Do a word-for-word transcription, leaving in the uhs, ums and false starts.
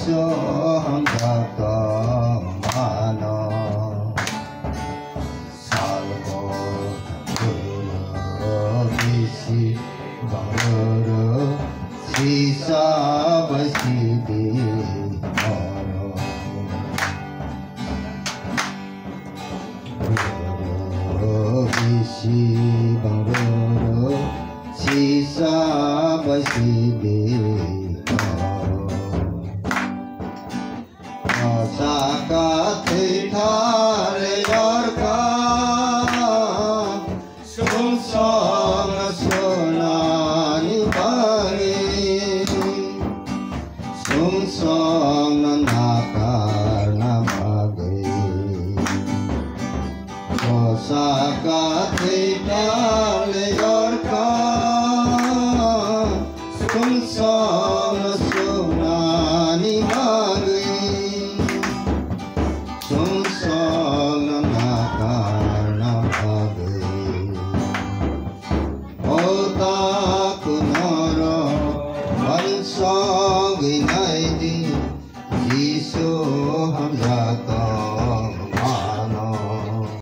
Soham jato mano salko guru bisi banguru sisa basi di moro. Guru bisi banguru sisa basi di moro. Saka thwi thar yorkha, sumsok sunani bagwi, sumsok nakarna bagwi. Saka thwi thar yorkha, sumsok sunani bagwi, sumsok nakarna bagwi. O takhuk norok uansugwi na